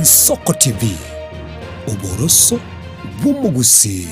Ensoko TV, oboroso bw'omogusii.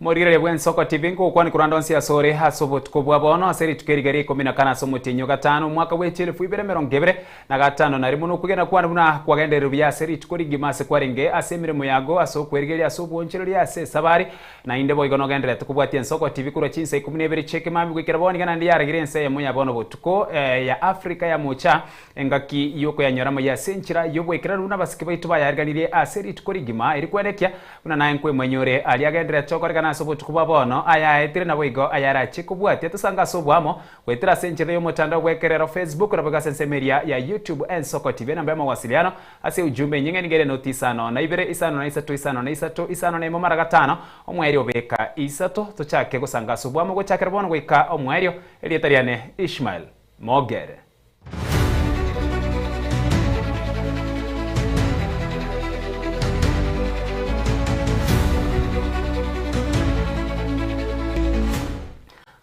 Morigereria bw'ensoko TV ngokwana korande onsi ase ore ase obotuko bwa bono ase rituko eriga ria ikomi na kane ase omotienyi o gatano omwaka bwe chielfu ibere emerongo ebere na gatano na rimo nokwegena kwane buna kwagenderire buya ase rituko rigima ase kwarenge ase emeremo yago ase okwerigeria ase obwonchoreria ase esabari Naende boigo nogendererete kobwatia ensoko TV korwa chinsa ikomi na ibere chi'ekemambia goikera bono iga naende yaragire ense eyemo ya bono botuko ya Afrika ya Mocha engaki y'okoyanyora amaiyo ase enchera y'oboikeranu buna abasike baito bayariganirie ase rituko rigima eri kwenekia buna naye nkwemanyore aria agendererete gokorekana ase obotuko bwa bono ayaetire naboigo ayarachie kobwatia tosange ase oboamo Goetera ase enchera y'omotandao bw'ekerero Facebook naboigo ase ensemo eria ya YouTube Ensoko TV enamba y'amawasiliano ase ujumbe enyinga nigo ere noti isano na ibere isano na isato isano na isato isano na emo mara gatano omoerio obeka isato tochake gosanga ase obwamo gochakera bono goika omoerio erieta riane Ishmael Mogere.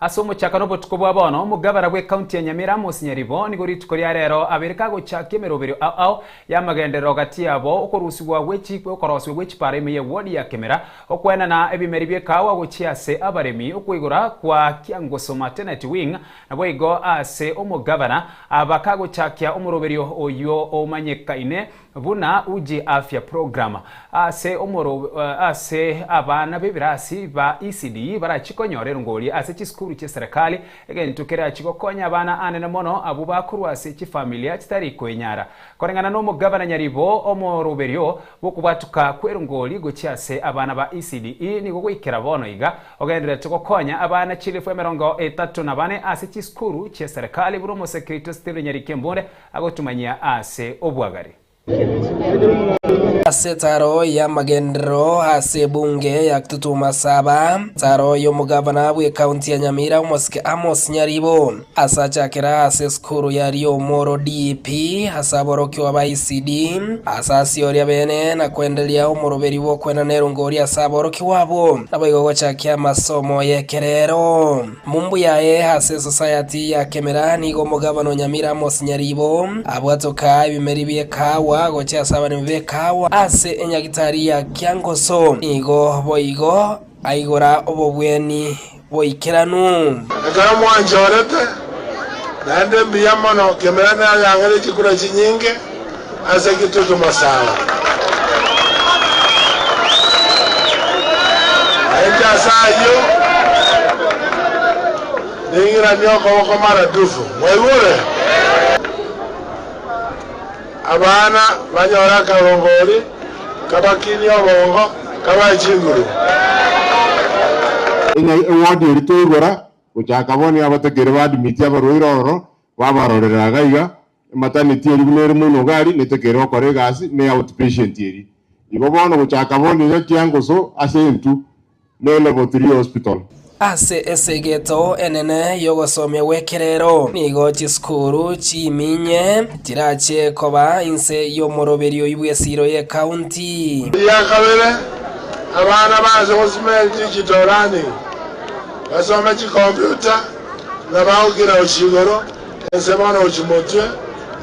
Ase omochakano obotuko bwa bono, omogabana bw'ecounty ya Nyamira Amos Nyaribo nigo rituko ria rero abeire kagochakia emeroberio ao ao y'amagenderero gati yabo okorusigwa gwe okorosigwa gwe chipara ime ye ward ya Kemera, okoenana ebimeri bi'ekawa gochia ase abaremi, okoigora kwa Kiangoso Maternity Wing naboigo ase omogabana aba kagochakia omoroberio oyio omanyekaine Buna Uji Afya Program ase omoro ase abana b'ebirasi ba ECD barachie konyora erongori ase chisukuru chi'eserekari, egento kerachie gokonya abana anene mono abwo bakorwa ase chifamilia chitari koenyara. Koreng'ana n'omogabana Nyaribo, omoroberio bw'okobwatuka kw'erongori gochia ase abana ba ECDE nigo goikera bono iga ogendererete gokonya abana chilifu 34 ase chisukuru chi'eserekari buna omosekereto Stephen Nyariki Mbunde agotumanyia ase obwagare. Ase etaro y'amagenderero ase ebunge ya Kitutu Masaba, etaro y'omogavana bw'ecounty ya Nyamira omosike Amos Nyaribo ase achakera ase esukuru ya Riomoro DEP ase aborokigwa ba ECD ase asioria bene na kwenderia omoroberi bw'okwenana erongori ase aborokigwa abwo naboigo gochakia amasomo y'ekerero. Mumbu yaye ase esosayati ya kemera nigo omogabana o Nyamira Amos Nyaribo abwatoka ebimeri bi'ekahawa gochia ase abaremi b'ekahawa ase enyagitari ya Kiangoso. Nigo boigo aigora obobweni boikeranu. Ekero mwanchorete, naende mbuya mono, kemera nayang'ire chikura chinyinge ase Kitutu Masaba. Nainche ase ayio ning'iranie okoboko maradufu. Mwaigure? Abana banyore akarongori kabakinie obongo kabae chinguru. Eng'ai ewodi eria twaigora gochaka bono yabatakere baadmiti abarwaire ororo, babarorera iga iga, Ematernity eria buna ere moino iga aria netekeire gokora egasi ne outpatient eria. Igo bono gochaka bono iga kiangoso ase intwe ne level 3 hospital. Ase esegeto enene y'ogosomia gw'ekerero, nigo chisukuru chiminye chirache koba inse y'omoroberio oyio bw'esiiro y'ecounty. Eria kabere, abana baanse gosomera digital learning, basome chikompiuta na bagokina gochia igoro. Ense bono gochia motwe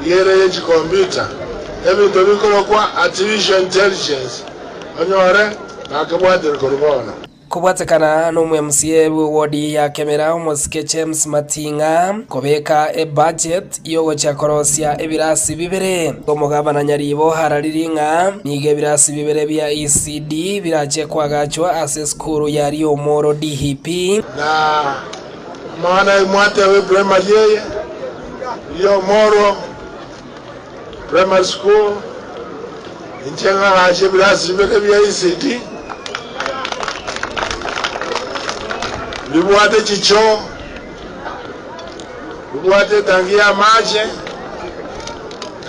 iga ere ye chikompiuta, ebinto bikorokwa artificial intelligence, onyore bakebwatire korwa bono. Kobwatekana n'omo-MCA bw'ewodi ya Kemera omosike James Mating'a kobeka ebudget y'ogochia korosia ebirasi bibere. Omogabana Nyaribo araririe ng'a nigo ebirasi bibere bia ECD birache koagachwa ase esukuru ya Riomoro DEP. Na Amang'ana ayio mwateba eprimary eye y'Omoro Primary School, inche ng'agache ebirasi bibere bia ECD, bibwate chichoo, bibwate etangi y'amache.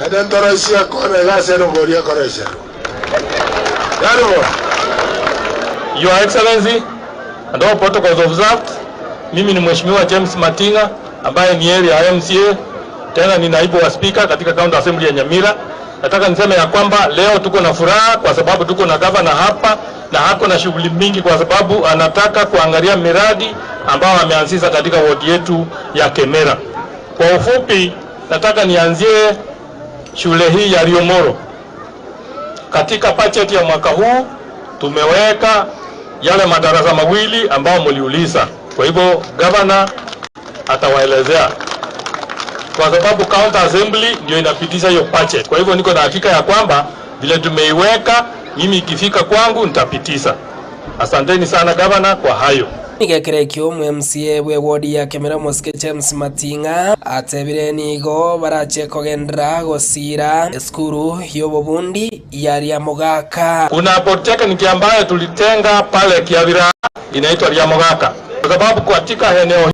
Naende ntoroisie ekona iga ase erongori ekoroiserwa. Tari bo? Your Excellency and all protocols observed, mimi ni Mheshimiwa James Mating'a ambaye ni area MCA tena ni naibu wa speaker katika County Assembly ya Nyamira. Nataka niseme ya kwamba leo tuko na furaha kwa sababu tuko na gavana hapa na hako na shughuli mingi, kwa sababu anataka kuangalia miradi ambayo ameanzisha katika wodi yetu ya Kemera. Kwa ufupi, nataka nianzie shule hii ya Riomoro. Katika bajeti ya mwaka huu tumeweka yale madarasa mawili ambao mliuliza. Kwa hivyo gavana atawaelezea, kwa sababu county assembly ndio inapitisha hiyo budget. Kwa hivyo niko na hakika ya kwamba vile tumeiweka, mimi ikifika kwangu nitapitisha. Asanteni sana gavana kwa hayo. Nigo ekero ekio omo-MCA bw'ewodi ya Kemera omosike James Mating'a atebire nigo barache kogenderera gosiira esukuru y'obobundi ya Riamogaka. Kuna polytechnic ambayo tulitenga pale Kiavira inaitwa Riamogaka, kwa sababu katika eneo hili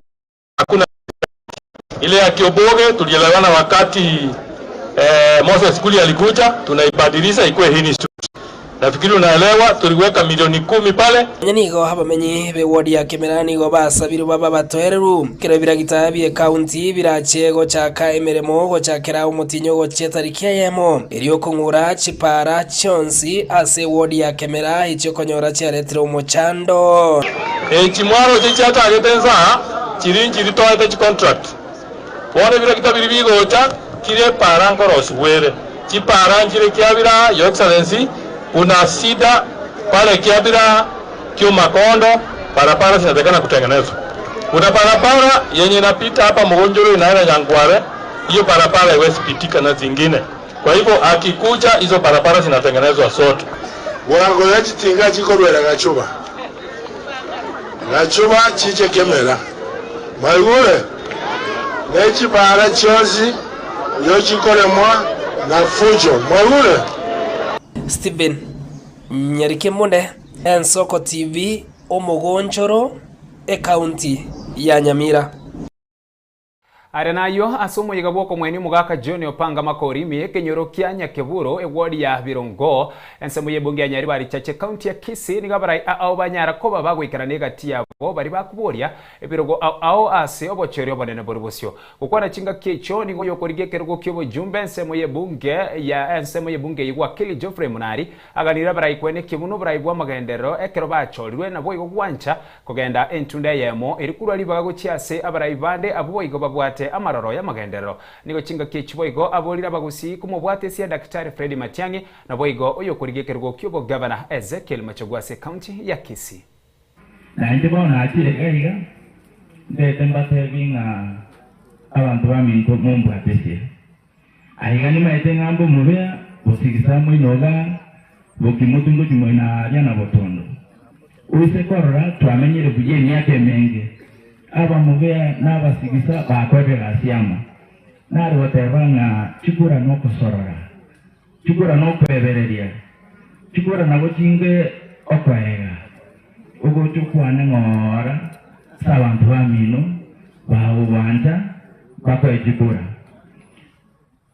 hakuna ile ya Kioboge. Tulielewana wakati Moses Kuria alikuja, tunaibadilisha ikuwe hii institute. Nafikiri unaelewa, tuliweka milioni 10 pale. Onye nigo abamenyi b'ewodi ya Kemera nigo basabirwe babe abatoereru ekero ebiragita bi'ecounty birache gochaka emeremo gochakera omotinyo gochia etariki eyemo erio okong'ura chipara chionsi ase ewodi ya Kemera echio okonyora chiaretire omochando. Echi mwaroche chiachagete nsa chiri nchiri toete chicontract. Bono ebiragita biria bigocha kire epara nkorosibwere. Chipara nchire kiabira, Your Excellency, kuna shida pale Kiabira, Kiumakondo, barabara zinatakikana kutengenezwa. Kuna barabara yenye inapita hapa Mugonjoro inaenda Nyangware, hiyo barabara haiwezi pitika na zingine. Kwa hivyo akikuja hizo barabara zinatengenezwa zote. Bwango ya chitinga chikorwera Gachuba. Gachuba chiche Kemera. Mwaigure? Ne chipara chionsi yo chikoremwa na fujo. Mwaigure? Stephen Nyarikemune, Ensoko TV, Omogonchoro, Ekaunti ya Nyamira. Are nayio ase omoyega bw'okomwenia omogaka John Opanga Makori ime y'ekenyoro kia Nyakeburo eward ya Birongo ensemo y'ebunge ya Nyaribari Chache county ya Kisii nigo abarai ao banyara koba bagoikerana egati yabo baria bakoboria ebirogo ao ao ase obochori obonene bore bosio. Gokwana chingaki echio nigo oyokorigia ekerogo ki'obojumbe ensemo y'ebunge ya ensemo y'ebunge eyio Wakili Geoffrey Munari aganire abarai kwenekia buna oborai bw'amagenderero ekero bachorirwe naboigo gwancha Kogenda entunda eyemo eri korwa ribaga gochia ase abarai bande abwo boigo babwate amaroro y'amagenderero. Nigo chingaki echi boigo aborire abagusii komobwata esia Daktari Fred Matiang'i naboigo oyokorigia ekerogo ki'obogavana Ezekiel Machogu ase ekaunti ya Kisii. Na inche bono nachire iga iga, ntete mbatebi ng'a abanto baminto mombwatesie. Aiga nimaete ng'a mbomobea gosigisa moino iga bokimotu ngochia moino aaria na botondo. Oise korora twamenyire buya emiaka emenge, abamobea na abasigisa bakorire egasi amo. Nare goteba ng'a chikura nokosorora, chikura nokwebereria, chikura nabo chinge okoega, ogocha okwane ng'ora ase abanto bamino bagogwancha bakoe chikura.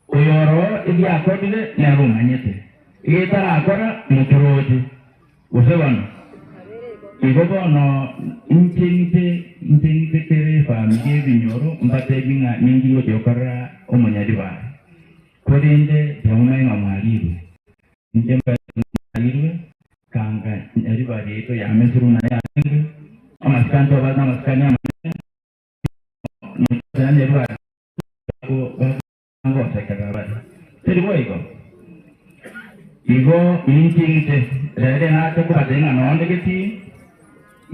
Oyoro ebiakorire nere omanyete, egetarakora motoroche, gose bono. Igo bono inche ng'ite inche ng'ite kera efamiri ebinyoro mbatebi ng'a ninki ngochia gokorera omonyaribari, korende tiamomanye ng'a mwarirwe. Inche mbatebi ng'a mwarirwe, kanga nyaribari yaito yamesirwe buna yarenge, amasikani twabwate namasikani amanene, nonya nyaribari Ngosekerera bare, teri boigo? Igo inche inche rere nache kobatebia ng'a nonde getii,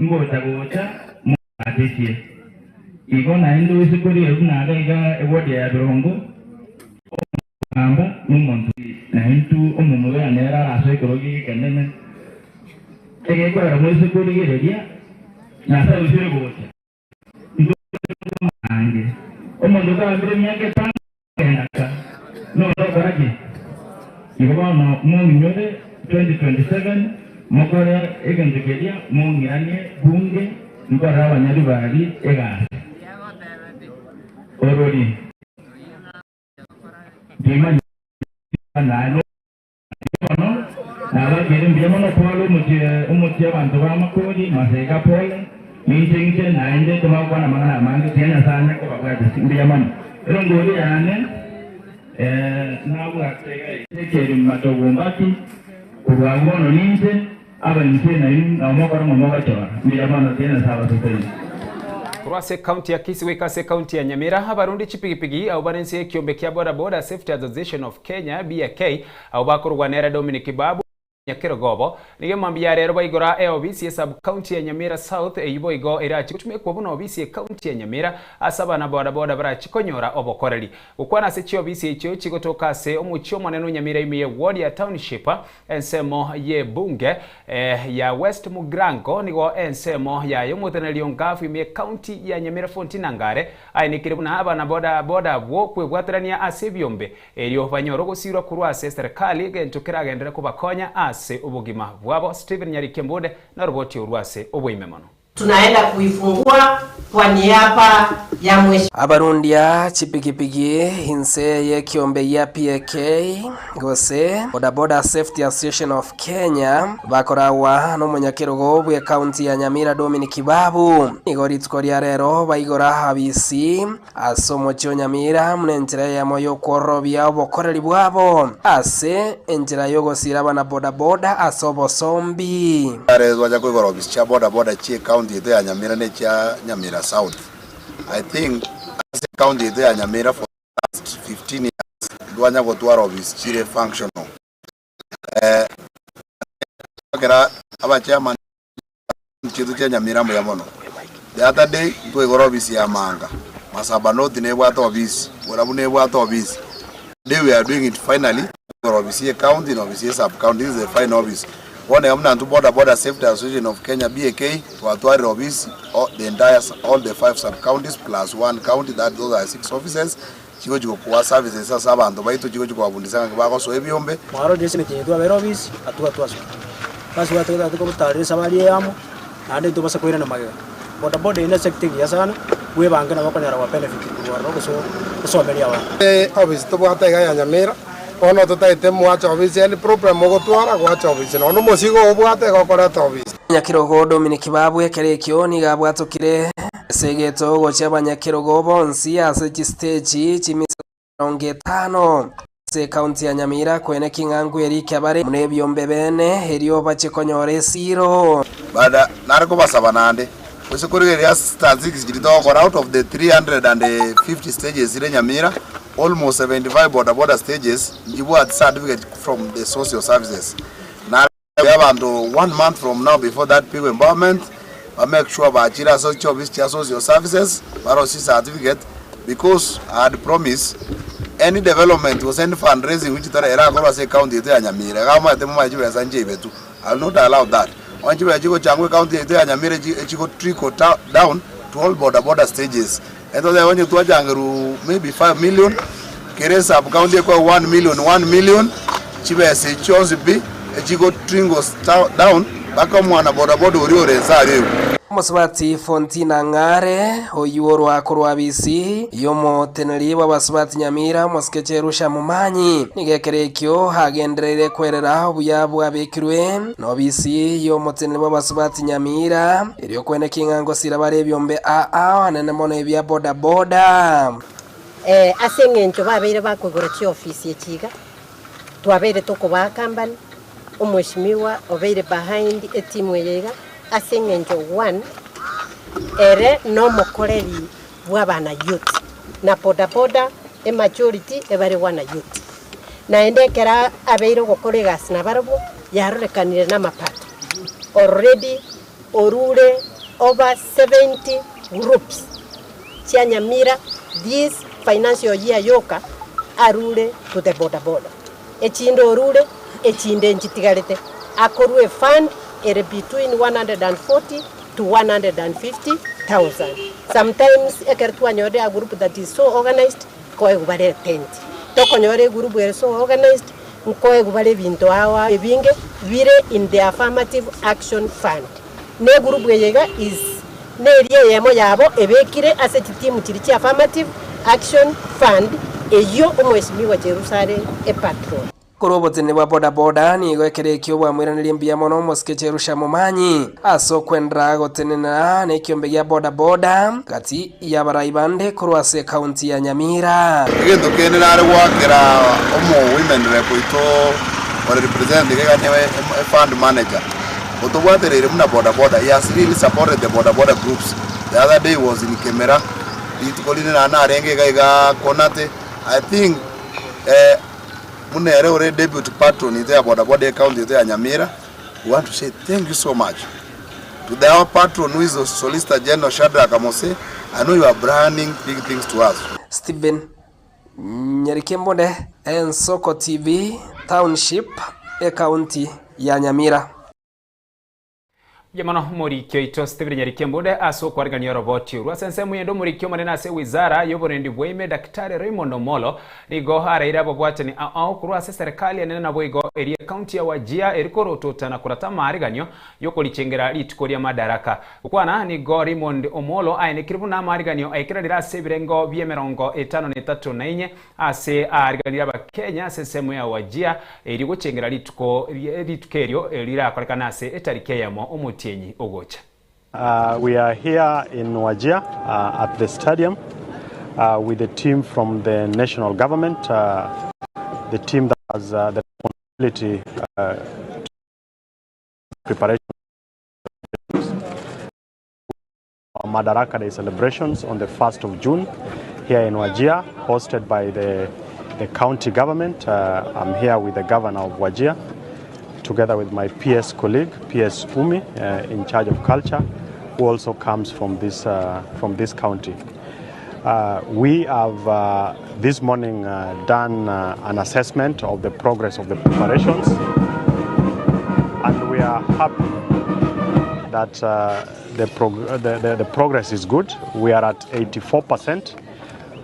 ngocha gocha mobatesie. Igo naende oise koria buna iga iga ewodi ya Birongo, omogamba nomonto naintwe omomura nere arasoe ekerogo ekenene, egekorera moise korigereria, Nyasae oisire gocha. Aange, omonto okagambire emiaka etano kogenda ka, nonde okora ki? Igo bono mong'inyore 2027 mokore egento keria mong'iranie bunge nkorere abanyaribari egasi. Orori. Timanyeti. Naye bono nabakeire mbuya mono kware omochie omochie abanto b'amakori, Masega pole, ninche inche naende tibagokwana amang'ana amange, tiga Nyasae anye kobabwatesia. Mbuya mono. Erongori yane nabwate iga Ezekiel Matogo Mbati, korwa agwo bono ninche, abainche nainwe nabo mokore ng'a mogochora. Mbuya mono, tiga Nyasae abasesenie. Korwa ase ekaunti ya Kisii goika ase ekaunti ya Nyamira, abarundi chipigipigi abwo bare inse y'ekiombe kia Boda Boda Safety Association of Kenya, BAK, abwo bakorogwa nere Dominic Babu, Nyakerogobo, nigo emambia ya rero baigora eobisi ye sub-county ya Nyamira South eyio boigo erachi gotumekwa buna obisi ye county ya Nyamira ase abana boda boda barachi konyora obokoreri. Gokwana ase chiobisi echio chigotoka ase omochie omonene o Nyamira ime ye ward ya Township ensemo ye bunge ya West Mugirango nigo ensemo yaye omoteneneri o Ngafu ime ye county ya Nyamira Fontina Ngare aenekire buna abana boda boda abwo kwebwaterania ase ebiombe Erio banyore ogosiirwa korwa ase eserekari, egento keragenderere kobakonya ase obogima bwabo. Stephen Nyariki Embunde noroboti orwo ase oboime mono. Tunaenda kuifungua kwa niaba ya Mheshimiwa. Abarundia chipigipigi inse y'ekiombe gia PAK gose Bodaboda Safety Association of Kenya bakoragwa nomonyakerogo bw'ecounty ya Nyamira Dominic Babu nigo rituko ria rero baigora abisi Ase omochie o Nyamira buna enchera eyemo y'okwororobia obokoreri bwabo ase enchera y'ogosiira abana bodaboda ase obosombi. Are twacha koigora ofisi chia boda boda chie county yaito ya Nyamira ne chia Nyamira South. I think ase county yaito ya Nyamira for the last 15 years ntwanya gotwara ofisi chire functional. Ekero aba chairman chiaito chia Nyamira mbuya mono. The other day ntwaigora ofisi ya Manga, Masaba North nebwate ofisi, Borabu nebwate ofisi. Today we are doing it finally, twaigora ofisi ye county na ofisi ye sub county, this is the final office. Bono iga buna intwe Boda Boda Safety Association of Kenya BAK twatwarire ofisi the entire all the five sub counties plus one county that those are six offices. Chigochi gokoa services ase abanto baito, chigochi kobabundisa ng'aki bagosoa ebiombe. Mwarorire ase emetienyi twabeire obisi, atuga twasoka. Basi gwatagete kogotarera esabari eye amo, naende ntobasa koirana magega. Boda boda eye ne sector engiya sana, bwebange nabo okonyora gwa benefit korwa ororo gose osomerie abanto. Ofisi tobwate iga ya Nyamira, bono totagete mwache ofisi any problem ogotwara gwacha ofisi nonya omosigo obwate iga okoreta ofisi. Nyakirogo Dominic Babu ekero ekio nigo abwatokire Ase egeto gochia abanyakerogo bonsi ase chisteji chimisa emerongo etano ase ekaunti ya Nyamira koene king'angu erike bare buna ebiombe bene erio bache konyora esiiro. Baada nare kobasaba naende, gose korigereria ase statistics chiria togokora out of the 350 stages chire Nyamira, almost 75 boda boda stages nchibwati certificate from the social services. Nare Abanto one month from now before that people empowerment ba make sure bachire ase chiofisi chia social services barosie certificate because I had promised any development gose any fundraising which tore erakorwe ase ecounty yaito ya Nyamira iga omanyete momanye chibesa nchiaibetwe I will not allow that onye chibesa chigochangwa ecounty yaito ya Nyamira echigo trickle down to all boda boda stages Etotebe onye twachangerwe maybe 5 million, kera esub county ekoegwa 1 million 1 million, chibesa echi chionsi pi echigo trinkle down mpaka omwana bodaboda oria ore inse aria igoro. Omosubati Fontina Ng'are, oyio orwa korwa Bisi y'omoteneri bw'abasubati Nyamira, omosike Cherusha Momanyi, nigo ekero ekio agendereire kwerera obuya bwabekirwe n'obisi y'omoteneri bw'abasubati Nyamira. Erio kwene king'a ngosira bare ebiombe aa anene mono ebia boda boda. Ee, ase engencho babeire bakoigora chiofisi echi iga, twabeire tokobaa company, omweshimiwa obeire behind etimu eye iga, ase engencho one, ere nomokoreri bw'abana youth, na boda boda emajority ebare wana youth. Naende ekero abeire ogokora egasi nabarabwo, yarorekanire namapato. Already orure over 70 groups chia Nyamira this financial year yoka arure to the boda boda. Echinde orure, echinde nchitigarete. Akorwa efund ere between 140 to 150,000. Sometimes ekero twanyorire a group that is so organized, nkoegwa bare etent. Tokonyora egroup ere so organized, nkoegwa bare ebinto ao ao ebinge bire in the affirmative action fund. Na egroup eye iga is neria eyemo yabo ebekire ase chitimu chiria chia affirmative action fund eyio omweshimiwa Cherusare epatron. Korwa oboteneni bwa boda boda nigo ekero ekio bwamoiranerie mbuya mono omosike Jerusha Momanyi ase okwenderera gotenena nekiombe gia boda boda gati y'abarai bande korwa ase ekaunti ya Nyamira. Egento kende nare goakera omo women rep oito ore represent iga iga ne fund manager otobwatereire buna boda boda he has really supported the boda boda groups the other day he was in Kemera rituko rinde naende narenge iga iga Konate I think buna ere ore deputy patron ito ya boda boda ecounty ito ya Nyamira we want to say thank you so much to the our patron who is the solicitor general Shadrack Mose I know you are planning big things to us. Stephen Nyarikembode, Ensoko TV, Township, Ekaunti ya Nyamira. Mbuya mono omoriki oito Stephen Nyarikembude ase okwarigania oroboti orwo. Ase ensemo eyende omoriki omonene ase ewizara y'oborendi bwaime Daktari Raymond Omolo nigo araire ababwatani ao ao korwa ase eserekali enene naboigo eria ekaunti ya Wajir eri korotota na korata amaariganio y'okorichengera rituko ria Madaraka. Gokwana nigo Raymond Omolo aenekire buna amaariganio aikeranire ase ebirengo bi'emerongo etano na etato na inye Ase aariganire Abakenya ase ensemo ya Wajir erio gochengera rituko rituko erio rirakorekane ase etariki eyemo omotienyi ogocha. We are here in Wajir at the stadium with the team from the national government, the team that has the responsibility to preparation Madaraka Day celebrations on the 1st of June here in Wajir, hosted by the, the county government. I'm here with the governor of Wajir, together with my PS colleague, PS Umi, in charge of culture, who also comes from this, from this county. We have this morning done an assessment of the progress of the preparations, and we are happy that the, prog- the, the, the progress is good. We are at 84%.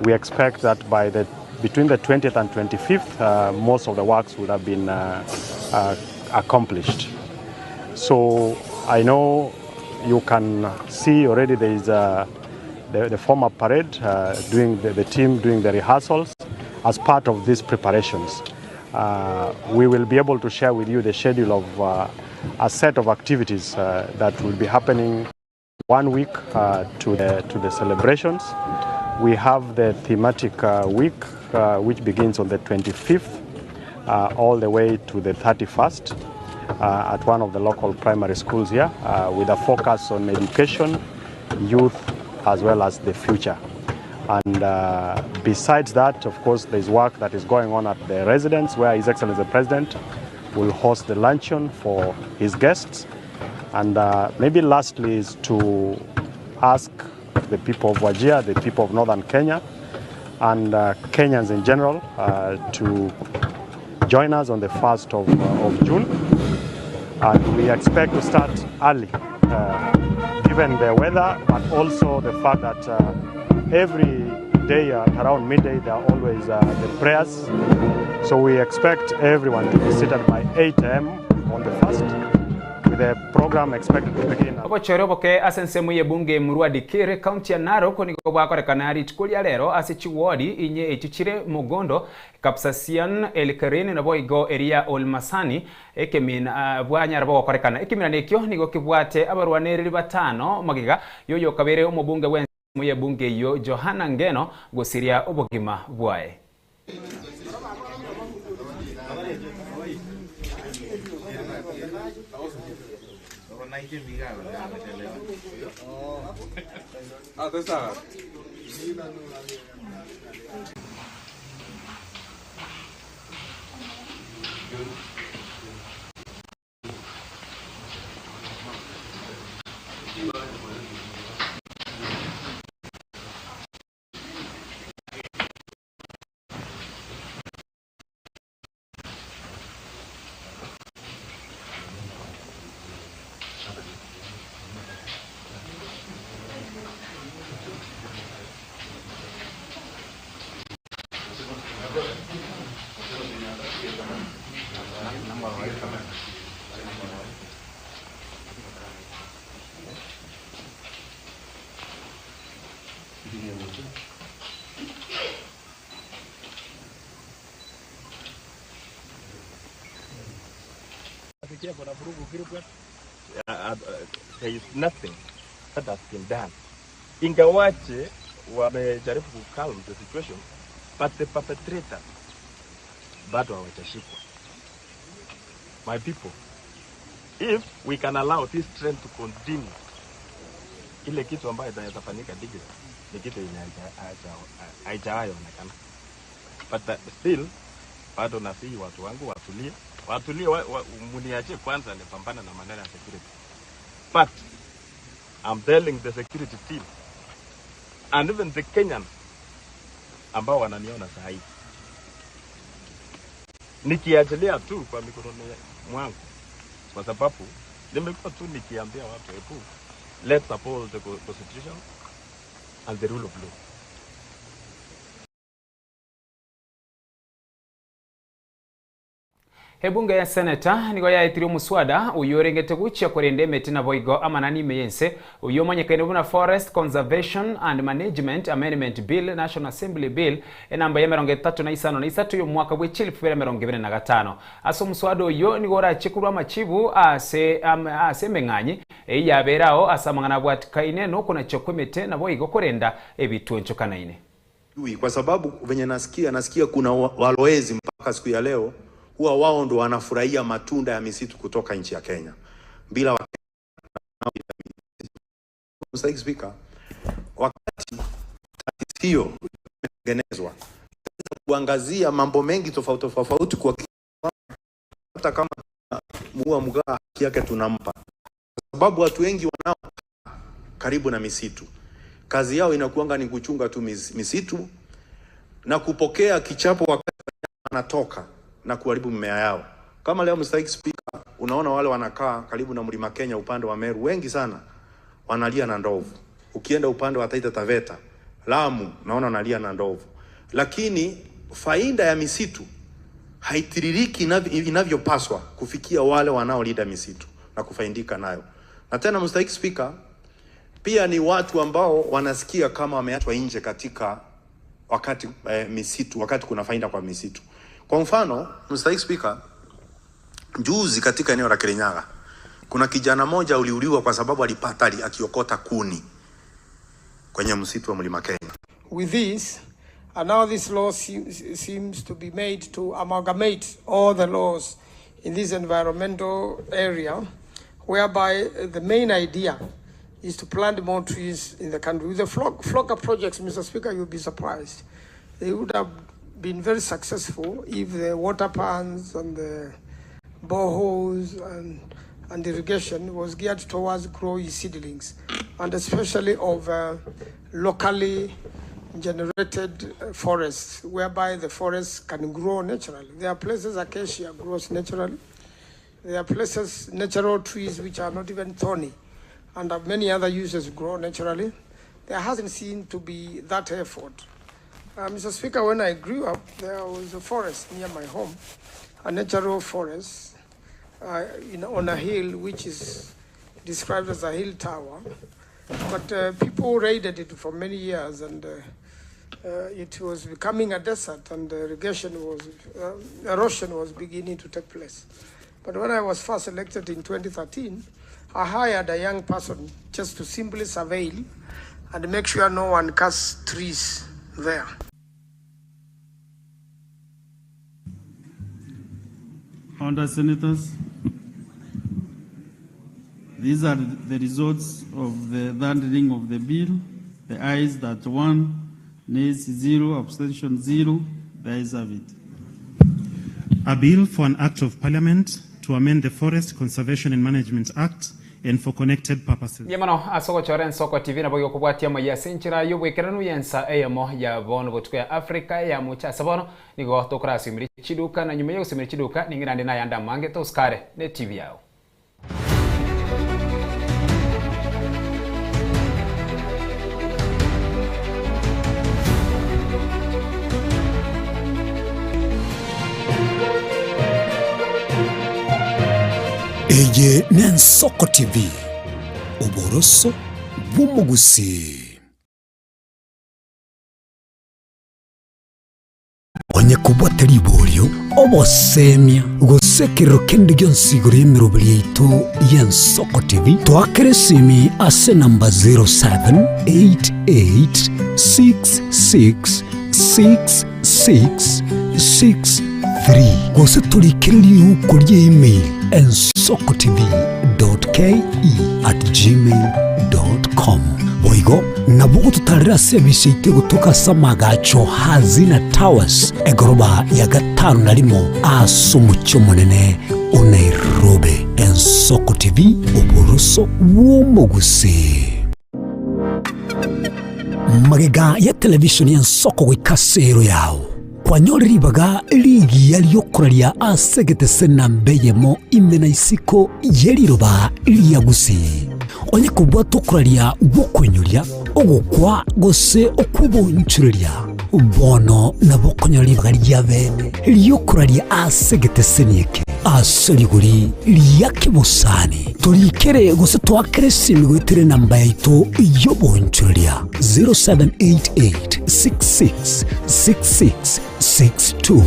We expect that by the between the 20th and 25th, most of the works would have been accomplished. So I know you can see already there is a, the, the former parade doing the, the team doing the rehearsals as part of these preparations. We will be able to share with you the schedule of a set of activities that will be happening 1 week to, the, to the celebrations. We have the thematic week, which begins on the 25th all the way to the 31st at one of the local primary schools here, with a focus on education, youth, as well as the future. And besides that, of course, there's work that is going on at the residence where His Excellency the President will host the luncheon for his guests. And maybe lastly is to ask the people of Wajir, the people of Northern Kenya, and Kenyans in general to join us on the 1st of, of June. And we expect to start early, given the weather, but also the fact that every day at around midday there are always the prayers. So we expect everyone to be seated by 8 a.m. on the 1st, with the program expected to begin. Obochore oboke ase ensemo y'ebunge Emurua Dikirr ekaunti ya Narok nigo bwakorekana rituko ria rero ase chiwodi inye echio chire Mogondo, Kapsasian, Elkerin naboigo eria Olmasani ekemina bwanyara bogokorekana. Ekeminano ekio nigo kebwate abarwanereri batano magega y'oyokabere omobunge bw'ensemo y'ebunge eyio Johana Ngeno gosiria obogima bwaye. Nasikia kuna vurugu Gilbert. There is nothing that has been done. Ingawaje wamejaribu ku calm the situation but the perpetrators bado hawajashikwa. My people, if we can allow this trend to continue, ile kitu ambayo itaweza fanyika Digital ni kitu yenye haijawahi onekana. But still bado nasihi watu wangu watulie, watulie, muniachie kwanza nipambane na maneno ya security. But I'm telling the security team and even the Kenyans ambao wananiona saa hii, nikiachilia tu kwa mikononi mwangu, kwa sababu nimekuwa tu nikiambia watu, hebu let's uphold the constitution and the rule of law. Ebunge ya Seneta nigo yaetirie omoswada oyio orengete gochia korenda emete naboigo amanani ime y'ense, oyio omanyekaine buna Forest Conservation and Management Amendment Bill National Assembly Bill enamba y'emerongo etato na isano na isato y'omwaka bwe chilifu ibere emerongo ebere na gatano. Ase omoswada oyio nigo orachie korwa amachibu ase ase emeng'anyi eyio yabeire ao ase amang'ana abwatikaine nokonachwa kw'emete naboigo korenda ebitwonchokanaine. Sijui kwa sababu venye nasikia, nasikia kuna walowezi mpaka siku ya leo huwa wao ndo wanafurahia matunda ya misitu kutoka nchi ya Kenya bila wa Mr. Speaker, wakati taasisi hiyo imetengenezwa kuangazia mambo mengi tofauti tofauti, kwa hata kama muua mgaa haki yake tunampa, kwa sababu watu wengi wanao karibu na misitu kazi yao inakuanga ni kuchunga tu misitu na kupokea kichapo wakati wanatoka na kuharibu mimea yao. Kama leo Mr. Speaker, unaona wale wanakaa karibu na mlima Kenya upande wa Meru wengi sana wanalia na ndovu. Ukienda upande wa Taita Taveta, Lamu, naona wanalia na ndovu. Lakini faida ya misitu haitiririki inavyopaswa kufikia wale wanaolinda misitu na kufaidika nayo. Na tena Mr. Speaker, pia ni watu ambao wanasikia kama wameachwa nje katika wakati eh, misitu wakati kuna faida kwa misitu. Kwa mfano, Mr. Speaker, juzi katika eneo la Kirinyaga kuna kijana moja uliuliwa kwa sababu alipata akiokota kuni kwenye msitu wa Mlima Kenya. With this, and now this law seems to be made to amalgamate all the laws in this environmental area, whereby the main idea is to plant more trees in the country. With the Flocka projects, Mr. Speaker, you'll be surprised. They would have been very successful if the water pans and the boreholes and irrigation was geared towards growing seedlings, and especially of locally generated forests, whereby the forests can grow naturally. There are places acacia grows naturally. There are places natural trees which are not even thorny, and have many other uses grow naturally. There hasn't seemed to be that effort. Mr. Speaker, when I grew up, there was a forest near my home, a natural forest on a hill which is described as a hill tower. But people raided it for many years, and it was becoming a desert, and erosion was beginning to take place. But when I was first elected in 2013, I hired a young person just to simply surveil and make sure no one cuts trees there. Honorable Senators, these are the results of the third reading of the bill. The ayes that 1, nays 0, abstention 0. The ayes have it. A bill for an Act of Parliament to amend the Forest Conservation and Management Act and for connected purposes. Mbuya mono ase ogochora Ensoko TV nabo igokobwatia amaiyo ase enchera y'oboikeranu y'ensa eyemo ya bono botuko ya Africa ya mocha ase bono nigo tokorasimeria chiduka na nyuma y'ogosimeria chiduka ning'irande nayande amange tosikare ne TV yao. Eye n'Ensoko TV, oboroso bw'omogusii. Onye kobwate riborio, obosemia, gose. Gose ekerero kende gionsi igoro y'emeroberi yaito y'Ensoko TV, toakere esimi ase enamba 0788666663 gose torikere riuko ria email ensokotv.ke@gmail.com. Boigo nabo ogototarera ase ebisi yaito egotoka ase amagacho Hazina Towers egoroba ya gatano na rimo ase omochie omonene o Nairobi. Ensoko TV, oboroso bw'omogusii. Magega ya televishoni y'ensoko goika ase ero yao, kwanyore ribaga rigiya ri'okoraria ase egetese namba eyemo ime na isiko ye riroba ria Gusii. Onye kobwata okoraria gw'okoinyoria, ogokwa gose okw'obonchoreria, bono nabo okonyora ribaga ria bene ri'okoraria ase egeteseni eke ase rigori ria kebosani. Torikere gose toakere esimi goetera enamba yaito y'obonchoreria 0788 66 66 62.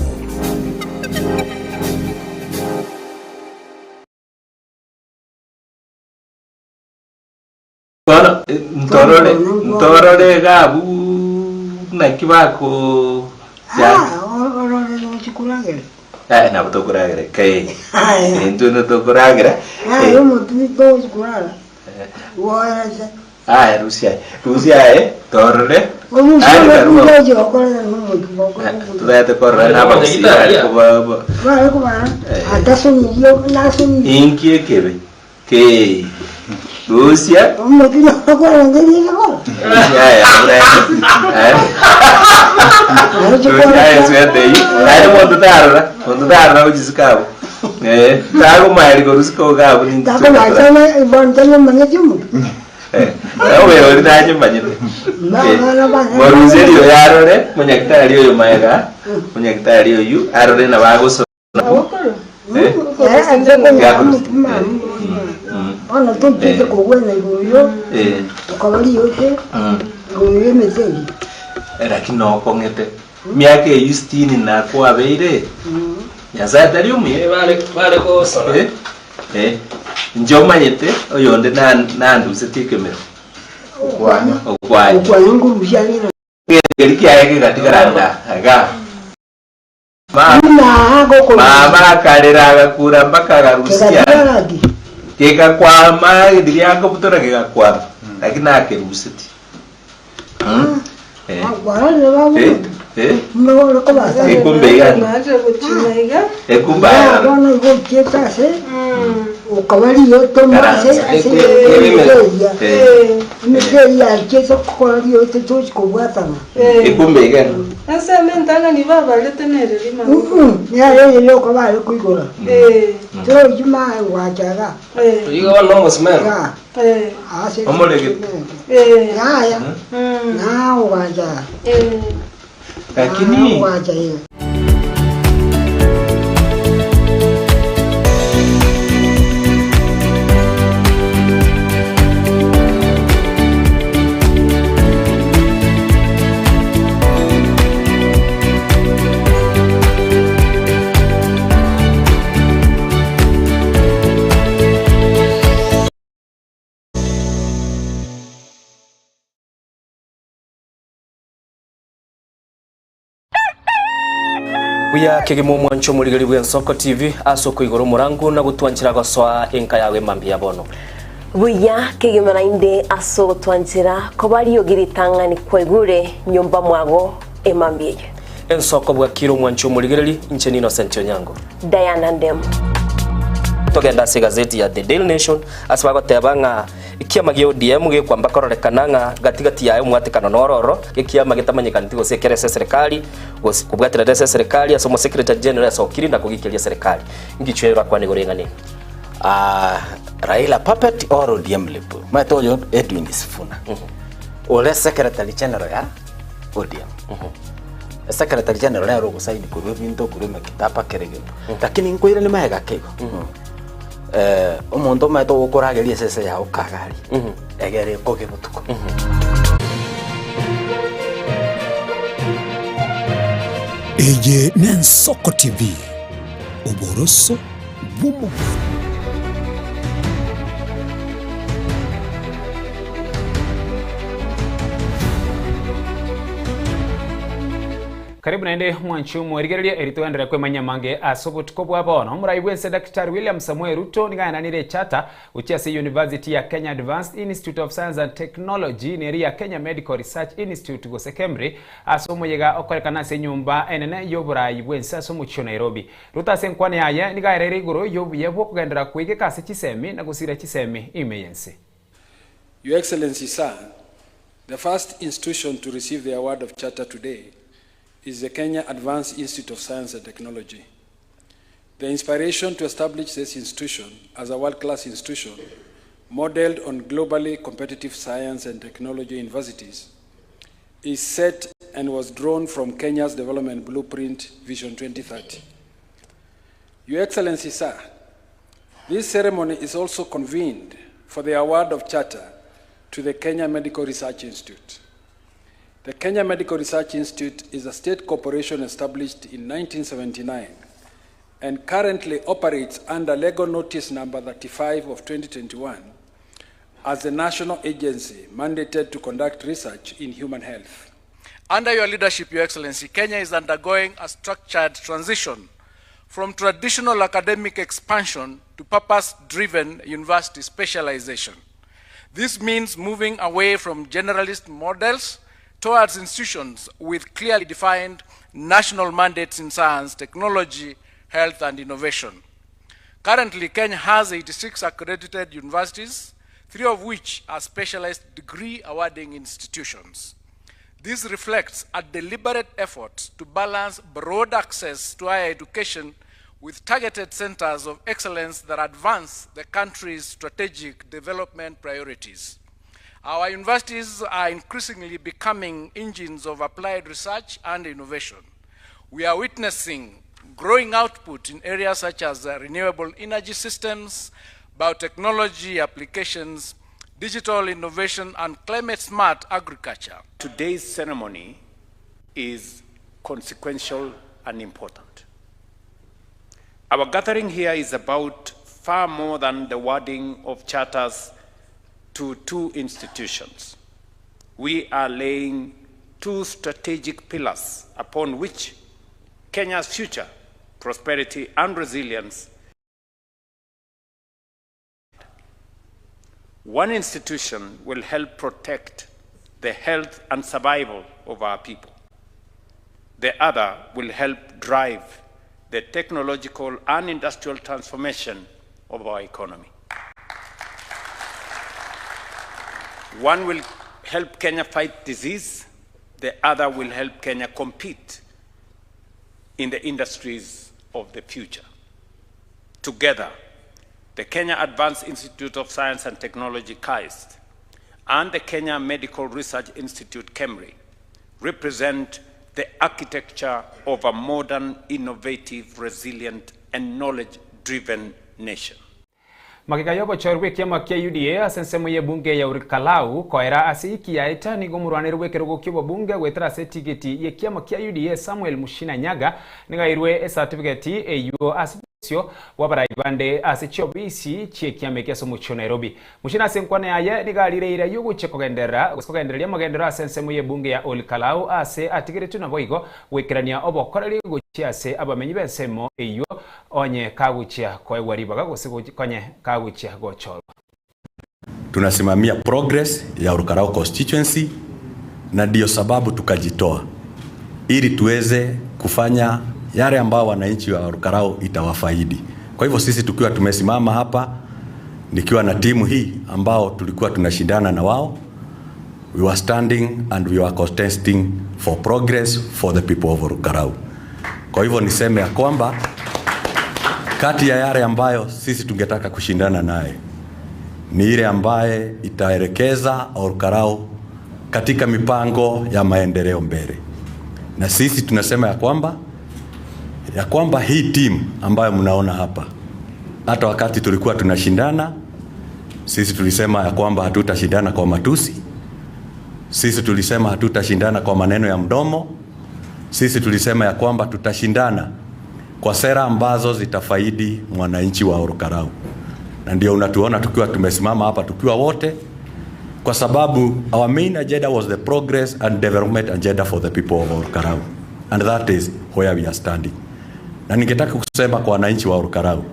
Bono ntorore ntorore iga abwo naki bako Orore gochi koragera. Eh, nabo tokoragera kai. Aya. Intwe no tokoragera. Aya omotu togochi korara. Woerese. Aya rusia aye. Rusia aye torore. Orusia Aye, omotu karua. gochi gokorera nomotu gokora. Tobete korora nabagusii bare koba Bare kobara atasonirio nasonirio. Inki ekebe? Kei. Rusia. Omotu nakorangeria egekoro. Rusia aye aburende. Eh. Rusia aye swete eyio. Naende monto tarora, monto tarora gochisika abwo. Eh, tagomaeri korusika iga abwo ninki Takomacha bono tanyomanyeti omotu. Eh, oyo ori nanyomanyete. Eh, Abana bane. Moruserie oyo arore, monyagitari oyo maega, monyagitari oyio arore nabo agosona. Bono tochiete kogwena igoro yo okaba riote igoro y'emete eyio. Lakini nokong'ete miaka eyio sitini na kwabeire Nyasaye tari omuya Bare gosora. Eh, eh, inche omanyete oyonde nandusetie ekemero Okwanya. Okwanya. Okwanya nkorusia ang'e Egento keria kiaye kegatigara nda igaa. Mama akarera agakura mpaka agarusia gegakwama riria akobutora gegakwama lakini nakerusetie Mm. Eh. Eh, eh. Ekumbe iga. Ekumbe aya. Ekumbe iga. Ensemo entang'ani babarete nere rimang'ana. Nere rioka bare koigora. Tochi mae goacha iga. Igo bono nomosumeno. Iga. Ase Omoregete. Yaya. Na ogacha. Lakini Ogacha iga. Buya kegima omwancho omorigeri bw'Ensoko TV ase okoigora omorango na gotwanchera gosoa enka yago emambia ya bono. Buya kegima naende ase ogotwanchera koba riogi ritang'ani kwaigure nyomba mwago emambia eye. Ensoko bwakire omwancho omorigereri, inche n'Innocent Onyango. Diana Ndemo. Togende ase egazeti ya The Daily Nation ase bagoteba ng'a ekiama gia ODM gekwamba kororekana ng'a gati gati yaye omwatekano noro ororo, ekiama getamanyekaneti gose ekere ase eserekari gose kobwaterera ase eserekari ase omosecretary general asokire na kogikeria eserekari. Ngichwe orakwane igoro y'eng'ana eye. Ah, Raila puppet or ODM lip. Omanyete oyo Edwin Sifuna. Ore secretary general ya ODM. Secretary general nere ogosaini korwa ebinto korwa emekitaba kera egento. Lakini nkoirania magega ake igo. Eh, omonto omanyete ogokorageria esese yago kagari. Egere ekoge botuko. Eye n'Ensoko TV, oboroso. bw'omogusii. Karibu naende mwanchi omwerigereria eri togenderere kwemanyia amange ase obotuko bwa bono. Omorai bw'ense Daktari William Samoei Ruto nigo aenanire echata gochia ase University ya Kenya Advanced Institute of Science and Technology neri ya Kenya Medical Research Institute gose KEMRI ase omoyega okorekana ase enyomba enene y'oborai bw'ense ase omochie o Nairobi. Ruto ase enkwana yaye nigo aereire igoro y'obuya bw'okogenderera koigeka ase chisemi na gosira chisemi ime y'ense. Your Excellency Sir, the first institution to receive the award of charter today is the Kenya Advanced Institute of Science and Technology. The inspiration to establish this institution as a world-class institution modeled on globally competitive science and technology universities is set and was drawn from Kenya's Development Blueprint Vision 2030. Your Excellency, sir, this ceremony is also convened for the award of charter to the Kenya Medical Research Institute. The Kenya Medical Research Institute is a state corporation established in 1979 and currently operates under Legal Notice Number 35 of 2021 as a national agency mandated to conduct research in human health. Under your leadership, Your Excellency, Kenya is undergoing a structured transition from traditional academic expansion to purpose-driven university specialization. This means moving away from generalist models towards institutions with clearly defined national mandates in science, technology, health, and innovation. Currently, Kenya has 86 accredited universities, three of which are specialized degree awarding institutions. This reflects a deliberate effort to balance broad access to higher education with targeted centers of excellence that advance the country's strategic development priorities. Our universities are increasingly becoming engines of applied research and innovation. We are witnessing growing output in areas such as uh, renewable energy systems, biotechnology applications, digital innovation, and climate smart agriculture. Today's ceremony is consequential and important. Our gathering here is about far more than the wording of charters to two institutions. We are laying two strategic pillars upon which Kenya's future prosperity and resilience One institution will help protect the health and survival of our people. The other will help drive the technological and industrial transformation of our economy. One will help Kenya fight disease, the other will help Kenya compete in the industries of the future. Together, the Kenya Advanced Institute of Science and Technology, KAIST, and the Kenya Medical Research Institute, KEMRI, represent the architecture of a modern, innovative, resilient, and knowledge-driven nation. Magega y'obochori bw'ekiama kia UDA ase ensemo y'ebunge ya Olkalau koera ase iki yaeta nigo omorwaneri bw'ekerogo ki'obobunge goetera ase etigiti y'ekiama kia UDA Samuel Mushina Nyaga nigo airwe esatibigeti eyio ase obosio bw'abarai bande ase chiobisi chi'ekiama eke ase omochie o Nairobi. Mushina ase enkwana yaye nigo arire eira y'ogochia kogenderera gose kogendereria amagenderero ase ensemo y'ebunge ya Olkalau ase atigeretwe naboigo goikerania obokoreri gochia ase abamenyi b'ensemo eyio Onye kagochia koegwa ribaga gose konye kagochia gochorwa. Tunasimamia progress ya Olkalau constituency na ndiyo sababu tukajitoa ili tuweze kufanya yale ambao wananchi wa Olkalau itawafaidi. Kwa hivyo sisi tukiwa tumesimama hapa nikiwa na timu hii ambao tulikuwa tunashindana na wao, we were standing and we were contesting for progress for the people of Olkalau. Kwa hivyo niseme ya kwamba kati ya yale ambayo sisi tungetaka kushindana naye ni ile ambaye itaelekeza Olkalau katika mipango ya maendeleo mbele, na sisi tunasema ya kwamba ya kwamba hii timu ambayo mnaona hapa, hata wakati tulikuwa tunashindana sisi tulisema ya kwamba hatutashindana kwa matusi, sisi tulisema hatutashindana kwa maneno ya mdomo, sisi tulisema ya kwamba tutashindana kwa sera ambazo zitafaidi mwananchi wa Olkalou, na ndio unatuona tukiwa tumesimama hapa tukiwa wote, kwa sababu our main agenda was the progress and development agenda for the people of Olkalou and that is where we are standing. Na ningetaka kusema kwa wananchi wa Olkalou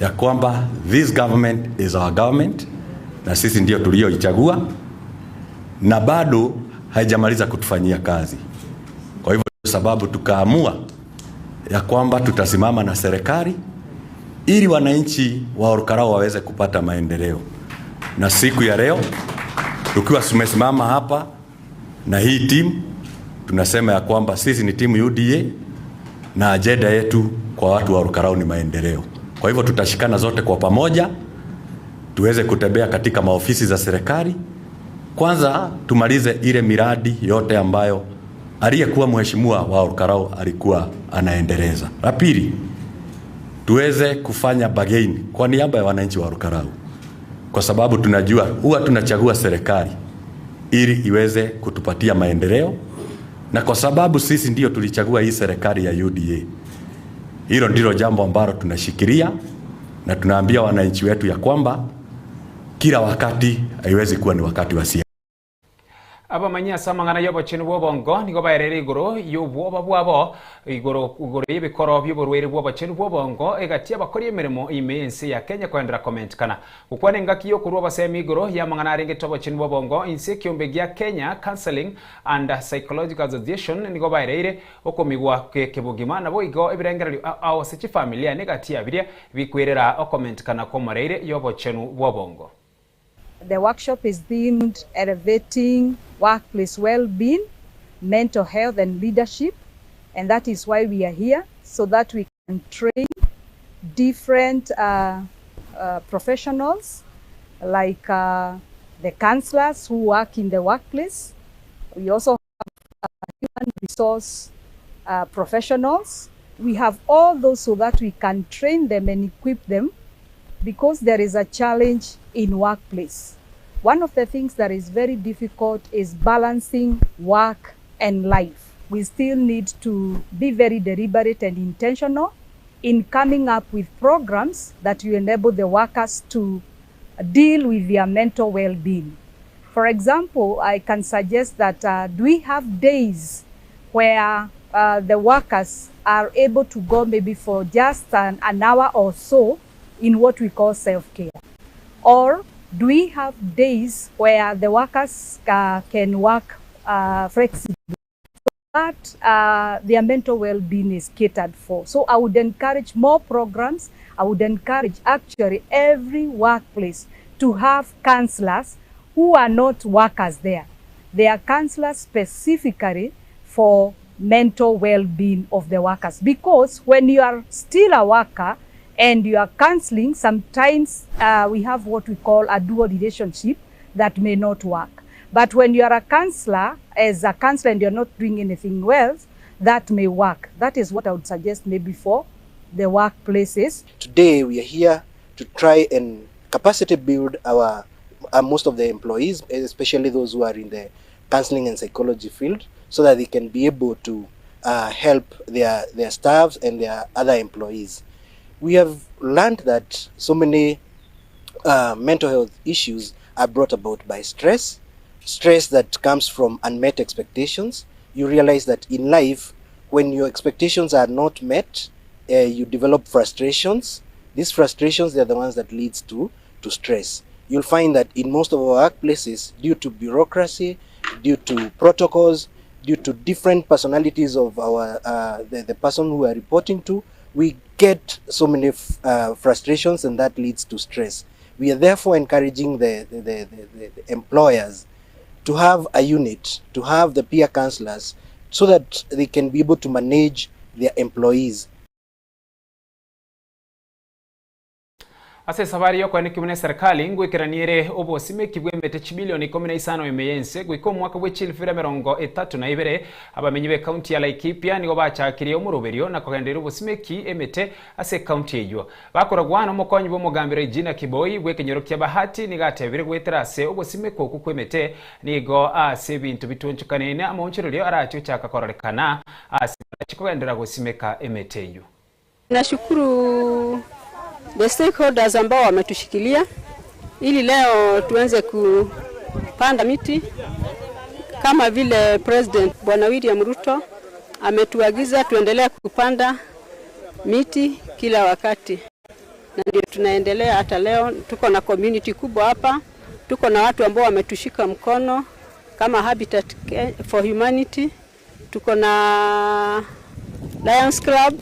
ya kwamba this government is our government, na sisi ndio tulioichagua na bado haijamaliza kutufanyia kazi. Kwa hivyo sababu tukaamua ya kwamba tutasimama na serikali ili wananchi wa Olkalou waweze kupata maendeleo. Na siku ya leo tukiwa tumesimama hapa na hii timu tunasema ya kwamba sisi ni timu UDA na ajenda yetu kwa watu wa Olkalou ni maendeleo. Kwa hivyo tutashikana zote kwa pamoja tuweze kutembea katika maofisi za serikali. Kwanza tumalize ile miradi yote ambayo aliyekuwa mheshimiwa wa Olkalou alikuwa anaendeleza. La pili, tuweze kufanya bargain kwa niaba ya wananchi wa Olkalou, kwa sababu tunajua huwa tunachagua serikali ili iweze kutupatia maendeleo, na kwa sababu sisi ndio tulichagua hii serikali ya UDA, hilo ndilo jambo ambalo tunashikilia na tunaambia wananchi wetu ya kwamba kila wakati haiwezi kuwa ni wakati wa siasa. Abamanyi ase amang'ana y'obochenu bw'obongo nigo baereire igoro y'obwoba bwabo igoro igoro y'ebikoro by'oborwaire bw'obochenu bw'obongo egati y'abakori emeremo ime y'ense ya Kenya koendera komentekana. Gokwana engaki y'okorwa obosemi igoro y'amang'ana arengete obochenu bw'obongo inse ekiombe gia Kenya Counselling and Psychological Association nigo baereire okomigwa kebogima naboigo ebirengererio ao ase chifamilia negati ya biria bikwerera okomentekana kw'omoreire y'obochenu bw'obongo. The workshop is themed Elevating Workplace Well-Being, Mental Health and Leadership, and that is why we are here, so that we can train different professionals like the counselors who work in the workplace. We also have human resource professionals. We have all those so that we can train them and equip them, because there is a challenge in workplace. One of the things that is very difficult is balancing work and life. We still need to be very deliberate and intentional in coming up with programs that will enable the workers to deal with their mental well-being. For example, I can suggest that do we have days where the workers are able to go maybe for just an hour or so in what we call self-care? Or do we have days where the workers can work flexibly so that their mental well-being is catered for? So I would encourage more programs. I would encourage actually every workplace to have counselors who are not workers there. They are counselors specifically for mental well-being of the workers. Because when you are still a worker and you are counseling, sometimes we have what we call a dual relationship that may not work. But when you are a counselor, as a counselor and you're not doing anything else, that may work. That is what I would suggest maybe for the workplaces. Today we are here to try and capacity build our most of the employees, especially those who are in the counseling and psychology field, so that they can be able to help their staffs and their other employees. We have learned that so many mental health issues are brought about by stress, stress that comes from unmet expectations. You realize that in life, when your expectations are not met, you develop frustrations. These frustrations, they are the ones that leads to stress. You'll find that in most of our workplaces, due to bureaucracy, due to protocols, due to different personalities of the person who we are reporting to, we get so many frustrations, and that leads to stress. We are therefore encouraging the employers to have a unit, to have the peer counselors, so that they can be able to manage their employees. Ase safari yo kwene kimune serikali ngwikeraniere obosimeki bw'emete chibilioni ikumi na isano ime y'ense goika omwaka bwe chilifu emerongo etato na ibere. Abamenyi be county ya Laikipia nigo bachakirie omuroberio na kogenderera obosimeki emete ase county eywo. Bakoragwa n'omokonyi bw'omogambero Regina Kiboi bw'ekenyoro kia Bahati nigo atebire goetera ase obosimeki oku kw'emete nigo ase ebinto bitonchokanene amaonchorerio arache gochaka kororekana ase barache kogenderera gosimeka emete eywo. Nashukuru the stakeholders ambao wametushikilia ili leo tuanze kupanda miti kama vile President Bwana William Ruto ametuagiza tuendelee kupanda miti kila wakati, na ndio tunaendelea hata leo. Tuko na community kubwa hapa, tuko na watu ambao wametushika mkono kama Habitat for Humanity, tuko na Lions Club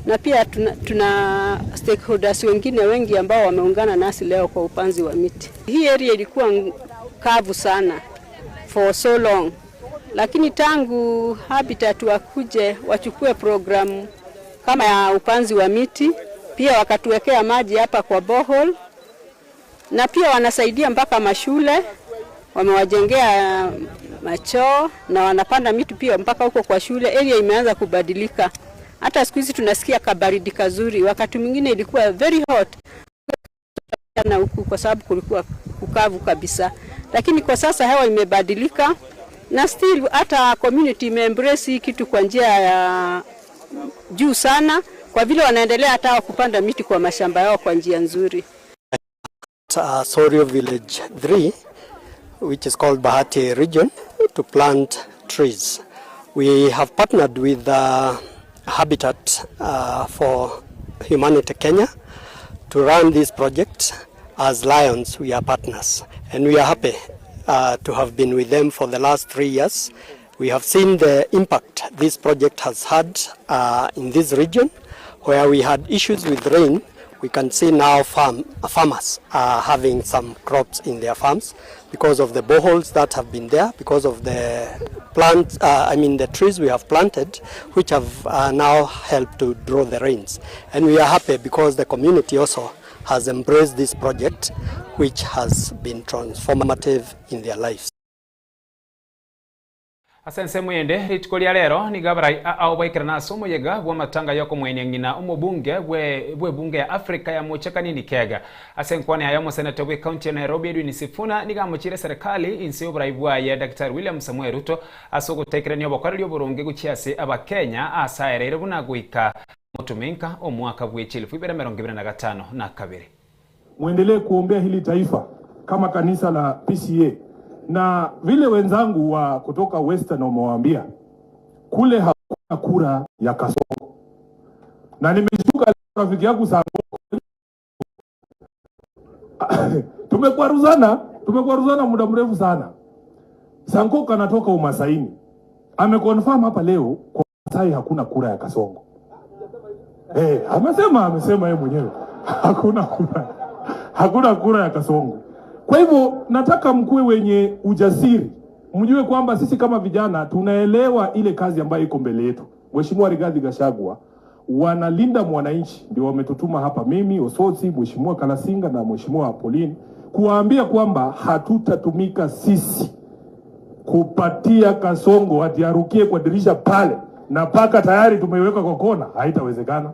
na pia tuna, tuna stakeholders wengine wengi ambao wameungana nasi leo kwa upanzi wa miti. Hii area ilikuwa kavu sana for so long, lakini tangu Habitat wakuje wachukue programu kama ya upanzi wa miti, pia wakatuwekea maji hapa kwa borehole, na pia wanasaidia mpaka mashule wamewajengea machoo na wanapanda miti pia mpaka huko kwa shule. Area imeanza kubadilika. Hata siku hizi tunasikia kabaridi kazuri, wakati mwingine ilikuwa very hot na huku kwa sababu kulikuwa kukavu kabisa, lakini kwa sasa hewa imebadilika na still hata community imeembrace hii kitu kwa njia ya juu sana, kwa vile wanaendelea hata kupanda miti kwa mashamba yao kwa njia nzuri. Sorio Village 3 which is called Bahati region to plant trees. We have partnered with uh, Habitat uh, for Humanity Kenya to run this project. As Lions, we are partners and we are happy uh, to have been with them for the last three years. We have seen the impact this project has had uh, in this region where we had issues with rain. We can see now farm, farmers are having some crops in their farms because of the boreholes that have been there, because of the plant, uh, I mean the trees we have planted, which have uh, now helped to draw the rains. And we are happy because the community also has embraced this project, which has been transformative in their lives. Ase ensemo ende, rituko ria rero nigo abarai ao baikerana ase omoyega bw'amatanga y'okomoenia ng'ina omobunge bwe bw'ebunge ya Africa ya Mocha Kanini Kega. Ase enkwana yaye omoseneta bwe county ya Nairobi Edwin Sifuna nigo amochire serikali inse y'oborai bwaye Daktari William Samoei Ruto ase ogotaikeranio obokoreri oboronge gochia ase abakenya ase aereire buna goika motumenka omwaka bwe chilifu ibere emerongo ibere na gatano na kabere. Muendelee kuombea hili taifa kama kanisa la PCA na vile wenzangu wa kutoka Western wamewaambia kule hakuna kura ya Kasongo, na nimeshtuka rafiki yangu Sango tumekwaruzana tumekwaruzana muda mrefu sana. Sankok anatoka Umasaini, ameconfirm hapa leo kwa Masai hakuna kura ya Kasongo. Hey, eh, amesema amesema yeye mwenyewe hakuna kura, hakuna kura ya Kasongo. Kwa hivyo nataka mkuwe wenye ujasiri, mjue kwamba sisi kama vijana tunaelewa ile kazi ambayo iko mbele yetu. Mheshimiwa Rigathi Gachagua wanalinda mwananchi, ndio wametutuma hapa, mimi Osotsi, Mheshimiwa Kalasinga na Mheshimiwa Pauline, kuwaambia kwamba hatutatumika sisi kupatia Kasongo ati arukie kwa dirisha pale na paka tayari tumeiweka kwa kona. Haitawezekana,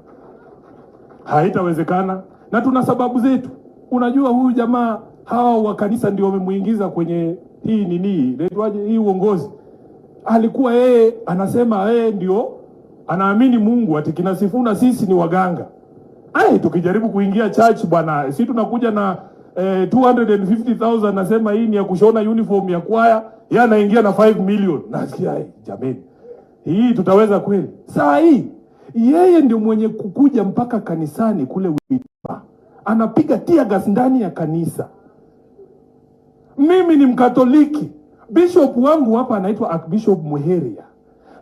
haitawezekana, na tuna sababu zetu. Unajua huyu jamaa hawa wa kanisa ndio wamemuingiza kwenye hii nini inaitwaje hii uongozi. Alikuwa yeye anasema yeye ndio anaamini Mungu, ati kina Sifuna sisi ni waganga. Ai, tukijaribu kuingia church bwana, si tunakuja na eh, 250,000 nasema hii ni ya kushona uniform ya kwaya, yeye anaingia na 5 million. Nasikia ai, jameni, hii tutaweza kweli? Saa hii yeye ndio mwenye kukuja mpaka kanisani kule Witima, anapiga tear gas ndani ya kanisa. Mimi ni Mkatoliki. Bishop wangu hapa anaitwa Archbishop Muheria.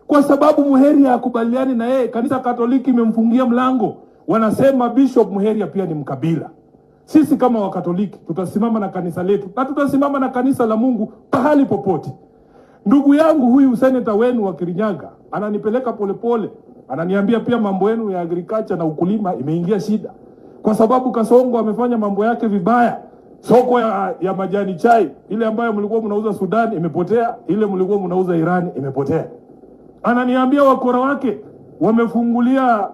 Kwa sababu Muheria hakubaliani na yeye, kanisa Katoliki imemfungia mlango. Wanasema Bishop Muheria pia ni mkabila. Sisi kama Wakatoliki tutasimama na kanisa letu na tutasimama na kanisa la Mungu pahali popote. Ndugu yangu huyu seneta wenu wa Kirinyaga ananipeleka polepole, ananiambia pia mambo yenu ya agriculture na ukulima imeingia shida, kwa sababu Kasongo amefanya mambo yake vibaya. Soko ya, ya majani chai ile ambayo mlikuwa mnauza Sudan imepotea, ile mlikuwa mnauza Iran imepotea. Ananiambia wakora wake wamefungulia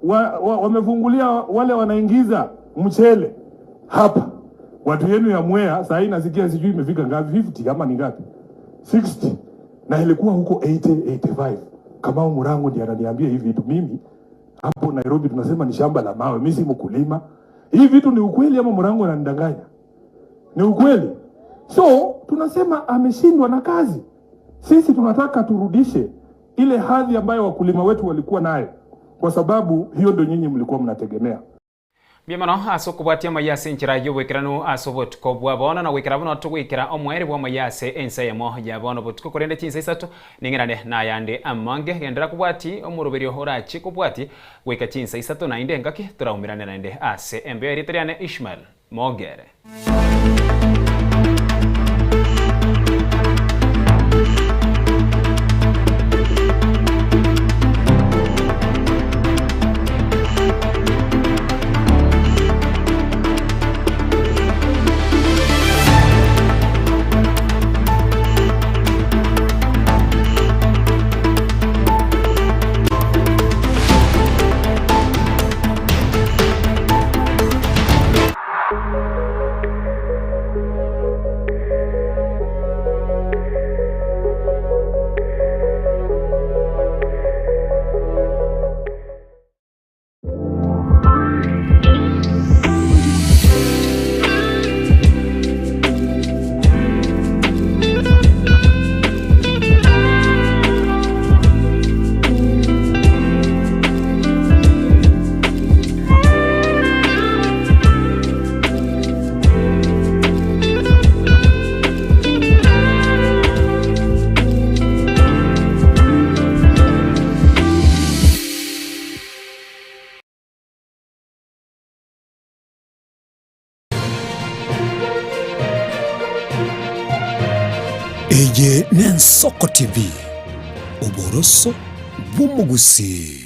wa, wa, wamefungulia wale wanaingiza mchele hapa. Watu yenu ya Mwea saa hii nasikia sijui imefika ngapi, 50 ama ni ngapi, 60 na ilikuwa huko 80 85. Kamau Murango ndiye ananiambia hivi vitu mimi. Hapo Nairobi tunasema ni shamba la mawe, mimi si mkulima. Hii vitu ni ukweli ama Murango ananidanganya? Ni ukweli. So tunasema ameshindwa na kazi. Sisi tunataka turudishe ile hadhi ambayo wakulima wetu walikuwa nayo, kwa sababu hiyo ndio nyinyi mlikuwa mnategemea. Mbuya mono ase okobwatia amaiyo ase enchera y'oboikeranu ase obotuko bwa bono, na goikera buna togoikera omoerio bw'amaiyo ase ensa eyemo ya bono botuko, korende chinsa isato ning'irane nayande amange. Genderera kobwatia omoroberio orachie kobwatia goika chinsa isato naende engaki toraumerane naende ase embeo. Erieta riane Ishmael Mogere. Eye n'Ensoko TV, oboroso bw'omogusii.